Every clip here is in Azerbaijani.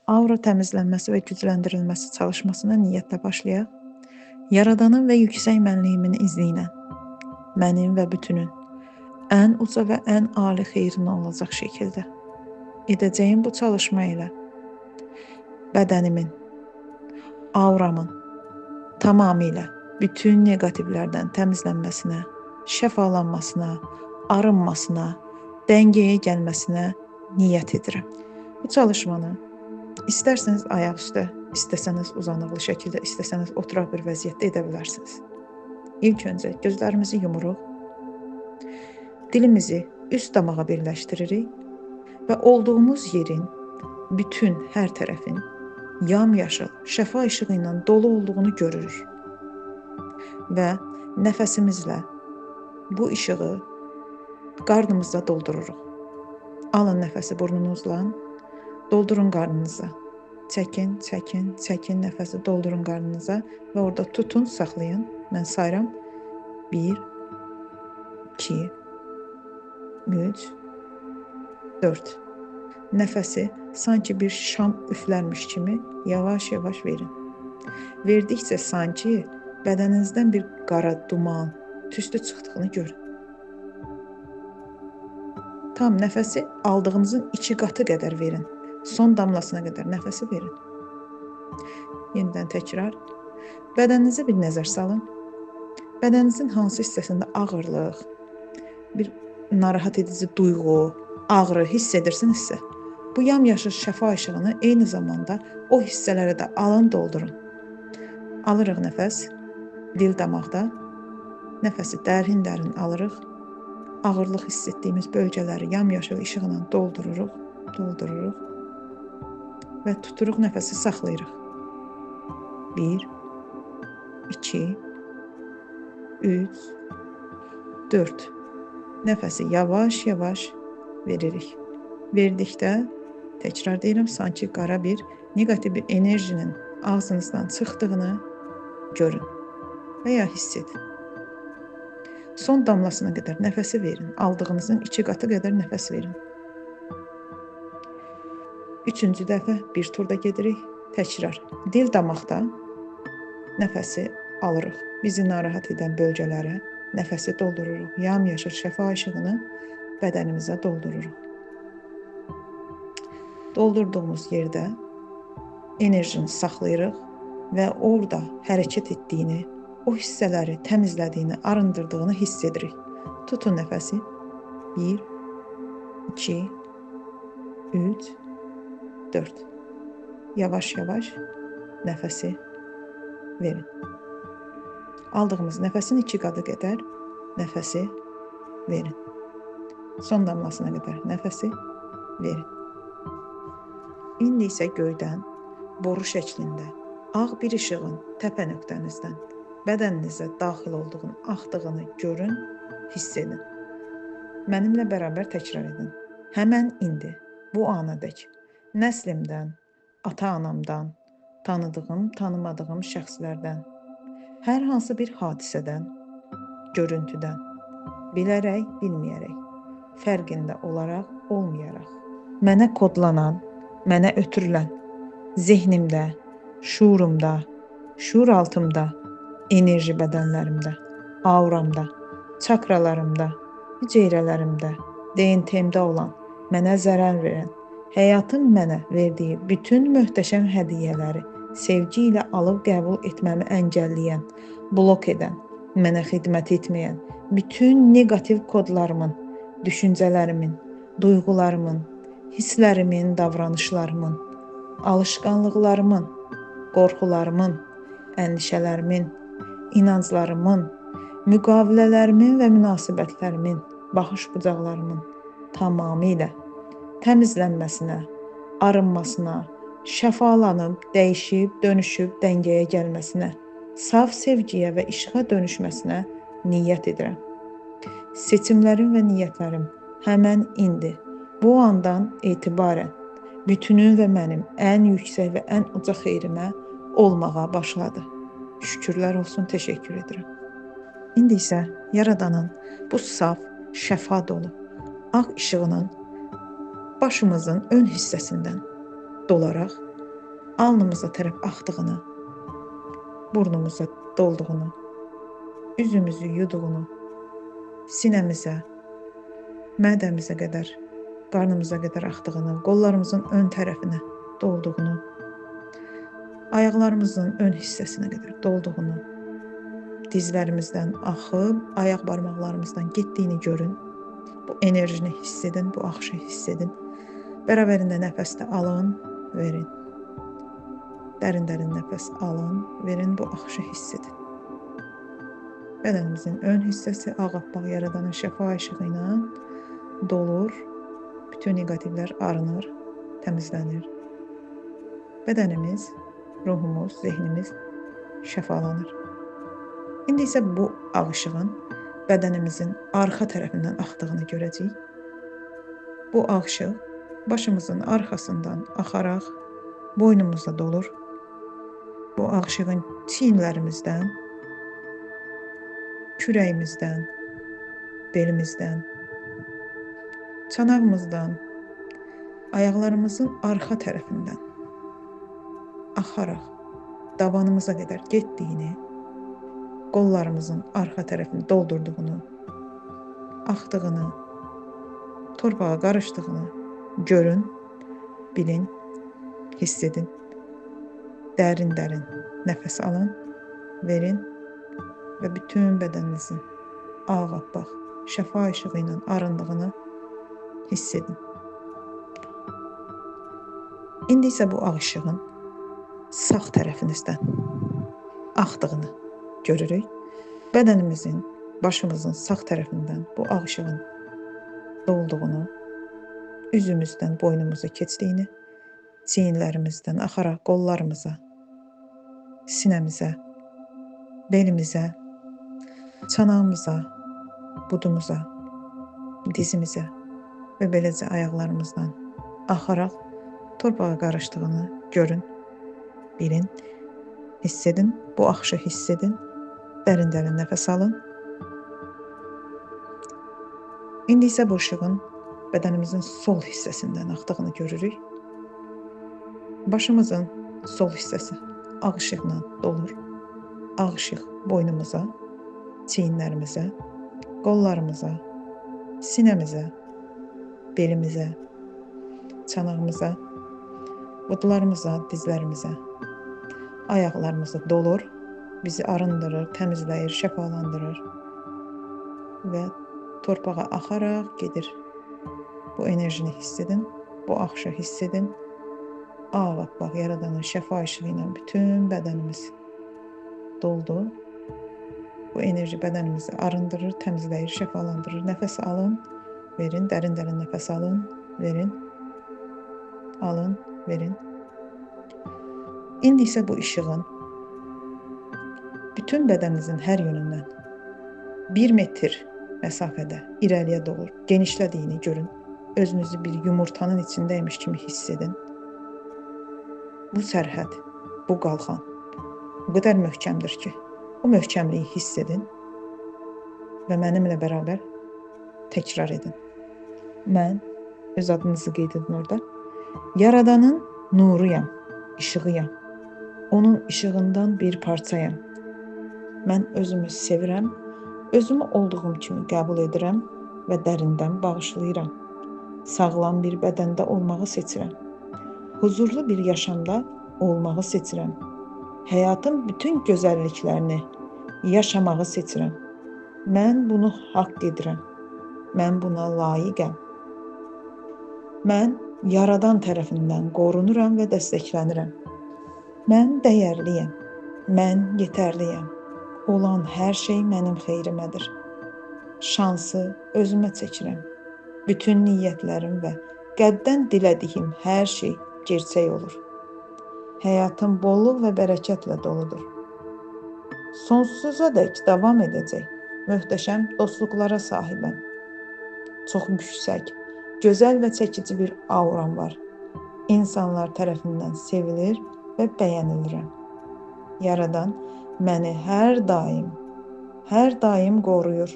Aura təmizlənməsi və gücləndirilməsi çalışmasına niyyətlə başlayaq. Yaradanın və yüksək mənliyimin izni ilə mənim və bütünün ən uca və ən ali xeyrinə olacaq şəkildə edəcəyim bu çalışma ilə bədənimin, auramın tamamilə bütün neqativlərdən təmizlənməsinə, şəfalanmasına, arınmasına, dəngəyə gəlməsinə niyyət edirəm. Bu çalışmanı istərseniz ayaq üstə, istəsəniz uzanıqlı şəkildə, istəsəniz oturaq bir vəziyyətdə edə bilərsiniz. İlk öncə gözlərimizi yumuruq, dilimizi üst damağa birləşdiririk və olduğumuz yerin bütün hər tərəfin yamyaşıl, şəfa işığı ilə dolu olduğunu görürük. Və nəfəsimizlə bu işığı qarnımızda doldururuq. Alın nəfəsi burnunuzla, doldurun qarnınıza. Çəkin, çəkin, çəkin nəfəsi doldurun qarnınıza və orada tutun, saxlayın. Mən sayıram. 1, 2, 3, 4. Nəfəsi sanki bir şam üflərmiş kimi yavaş-yavaş verin. Verdikcə sanki bədəninizdən bir qara duman, tüstü çıxdığını görün. Tam nəfəsi aldığınızın 2 qatı qədər verin. Son damlasına qədər nəfəsi verin. Yenidən təkrar. Bədəninizə bir nəzər salın. Bədəninizin hansı hissəsində ağırlıq, bir narahat edici duyğu, ağrı hiss edirsinizsə, bu yamyaşıl şəfa işığını eyni zamanda o hissələrə də alın, doldurun. Alırıq nəfəs, dil damaqda. Nəfəsi dərin-dərin alırıq. Ağırlıq hiss etdiyimiz bölgələri yamyaşıl işıqla doldururuq, doldururuq və tuturuq, nəfəsi saxlayırıq. 1, 2, 3, 4. Nəfəsi yavaş-yavaş veririk. Verdikdə, təkrar deyirəm, sanki qara bir neqativ bir enerjinin ağzınızdan çıxdığını görün və ya hiss edin. Son damlasına qədər nəfəsi verin. Aldığınızın 2 qatı qədər nəfəs verin. Üçüncü dəfə bir turda gedirik. Təkrar. Dil damaqda nəfəsi alırıq. Bizi narahat edən bölgələrə nəfəsi doldururuq. Yamyaşıl şəfa işığını bədənimizə doldururuq. Doldurduğumuz yerdə enerjini saxlayırıq və orada hərəkət etdiyini, o hissələri təmizlədiyini, arındırdığını hiss edirik. Tutun nəfəsi. 1, 2, 3, 4. Yavaş-yavaş nəfəsi verin. Aldığımız nəfəsin 2 qatı qədər nəfəsi verin. Son damlasına qədər nəfəsi verin. İndi isə göydən boru şəklində ağ bir işığın təpə nöqtənizdən bədəninizə daxil olduğunu, axdığını görün, hiss edin. Mənimlə bərabər təkrar edin. Həmən indi, bu anadək nəslimdən, ata-anamdan, tanıdığım, tanımadığım şəxslərdən, hər hansı bir hadisədən, görüntüdən, bilərək, bilməyərək, fərqində olaraq, olmayaraq, mənə kodlanan, mənə ötürülən, zehnimdə, şuurumda, şuuraltımda, enerji bədənlərimdə, auramda, çakralarımda, hüceyrələrimdə, DNT-mdə olan, mənə zərər verən, həyatın mənə verdiyi bütün möhtəşəm hədiyyələri sevgi ilə alıb qəbul etməmi əngəlləyən, blok edən, mənə xidmət etməyən bütün neqativ kodlarımın, düşüncələrimin, duyğularımın, hisslərimin, davranışlarımın, alışqanlıqlarımın, qorxularımın, əndişələrimin, inanclarımın, müqavilələrimin və münasibətlərimin, baxış bucaqlarımın tamamilə təmizlənməsinə, arınmasına, şəfalanıb, dəyişib, dönüşüb dəngəyə gəlməsinə, saf sevgiyə və işığa dönüşməsinə niyyət edirəm. Seçimlərim və niyyətlərim həmən indi, bu andan etibarən bütünün və mənim ən yüksək və ən uca xeyrimə olmağa başladı. Şükürlər olsun, təşəkkür edirəm. İndi isə Yaradanın bu saf, şəfa dolu ağ işığının başımızın ön hissəsindən dolaraq alnımıza tərəf axdığını, burnumuza dolduğunu, üzümüzü yuduğunu, sinəmizə, mədəmizə qədər, qarnımıza qədər axdığını, qollarımızın ön tərəfinə dolduğunu, ayaqlarımızın ön hissəsinə qədər dolduğunu, dizlərimizdən axıb, ayaq barmaqlarımızdan getdiyini görün. Bu enerjini hiss edin, bu axışı hiss edin. Bərabərində nəfəs də alın, verin. Dərin-dərin nəfəs alın, verin, bu axışı hiss edin. Bədənimizin ön hissəsi ağappaq Yaradanın şəfa işığı ilə dolur. Bütün neqativlər arınır, təmizlənir. Bədənimiz, ruhumuz, zehnimiz şəfalanır. İndi isə bu ağ işığın bədənimizin arxa tərəfindən axdığını görəcəyik. Bu ağ işıq başımızın arxasından axaraq boynumuza dolur. Bu ağ işığın çiyinlərimizdən, kürəyimizdən, belimizdən, çanağımızdan, ayaqlarımızın arxa tərəfindən axaraq dabanımıza qədər getdiyini, qollarımızın arxa tərəfini doldurduğunu, axdığını, torpağa qarışdığını görün, bilin, hiss edin. Dərin-dərin nəfəs alın, verin və bütün bədəninizin ağappaq şəfa işığı ilə arındığını hiss edin. İndi isə bu ağ işığın sağ tərəfinizdən axdığını görürük. Bədənimizin, başımızın sağ tərəfindən bu ağ işığın dolduğunu, üzümüzdən boynumuza keçdiyini, çiyinlərimizdən axaraq qollarımıza, sinəmizə, belimizə, çanağımıza, budumuza, dizimizə və beləcə ayaqlarımızdan axaraq torpağa qarışdığını görün, bilin, hiss edin, bu axışı hiss edin. Dərin-dərin nəfəs alın. İndi isə bu işığın bədənimizin sol hissəsindən axdığını görürük. Başımızın sol hissəsi ağ işıqla dolur. Ağ işıq boynumuza, çiyinlərimizə, qollarımıza, sinəmizə, belimizə, çanağımıza, budlarımıza, dizlərimizə, ayaqlarımıza dolur, bizi arındırır, təmizləyir, şəfalandırır və torpağa axaraq gedir. Bu enerjini hiss edin, bu axışı hiss edin. Ağappaq Yaradanın şəfa işığı ilə bütün bədənimiz doldu. Bu enerji bədənimizi arındırır, təmizləyir, şəfalandırır. Nəfəs alın, verin, dərin-dərin nəfəs alın, verin, alın, verin. İndi isə bu işığın bütün bədəninizin hər yönündən 1 metr məsafədə irəliyə doğru genişlədiyini görün. Özünüzü bir yumurtanın içindəymiş kimi hiss edin. Bu sərhəd, bu qalxan o qədər möhkəmdir ki, o möhkəmliyi hiss edin və mənimlə bərabər təkrar edin. Mən, öz adınızı qeyd edin orada, Yaradanın nuruyam, işığıyam. Onun işığından bir parçayam. Mən özümü sevirəm, özümü olduğum kimi qəbul edirəm və dərindən bağışlayıram. Sağlam bir bədəndə olmağı seçirəm. Huzurlu bir yaşamda olmağı seçirəm. Həyatın bütün gözəlliklərini yaşamağı seçirəm. Mən bunu haqq edirəm. Mən buna layiqəm. Mən Yaradan tərəfindən qorunuram və dəstəklənirəm. Mən dəyərliyəm. Mən yetərliyəm. Olan hər şey mənim xeyrimədir. Şansı özümə çəkirəm. Bütün niyyətlərim və qəlbdən dilədiyim hər şey gerçək olur. Həyatım bolluq və bərəkətlə doludur. Sonsuza dək davam edəcək möhtəşəm dostluqlara sahibəm. Çox yüksək, gözəl və çəkici bir auram var. İnsanlar tərəfindən sevilir və bəyənilirəm. Yaradan məni hər daim qoruyur.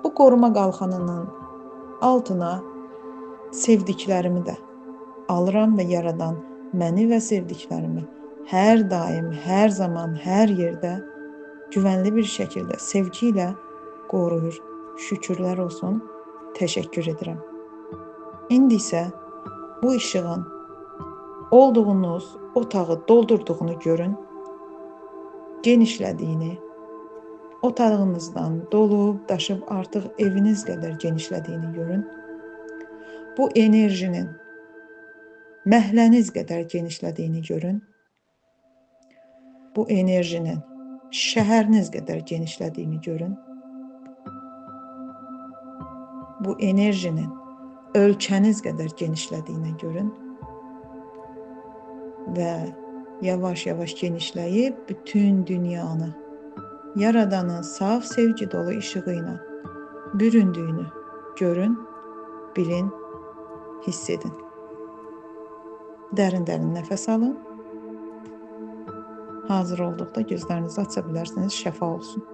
Bu qoruma qalxanının altına sevdiklərimi də alıram və Yaradan məni və sevdiklərimi hər daim, hər zaman, hər yerdə güvənli bir şəkildə, sevgi ilə qoruyur. Şükürlər olsun, təşəkkür edirəm. İndi isə bu işığın olduğunuz otağı doldurduğunu görün, genişlədiyini, otağınızdan dolub, daşıb artıq eviniz qədər genişlədiyini görün. Bu enerjinin məhəlləniz qədər genişlədiyini görün. Bu enerjinin şəhəriniz qədər genişlədiyini görün. Bu enerjinin ölkəniz qədər genişlədiyini görün. Və yavaş-yavaş genişləyib bütün dünyanı Yaradanın saf sevgi dolu işığı ilə büründüyünü görün, bilin, hiss edin. Dərin-dərin nəfəs alın. Hazır olduqda gözlərinizi aça bilərsiniz. Şəfa olsun.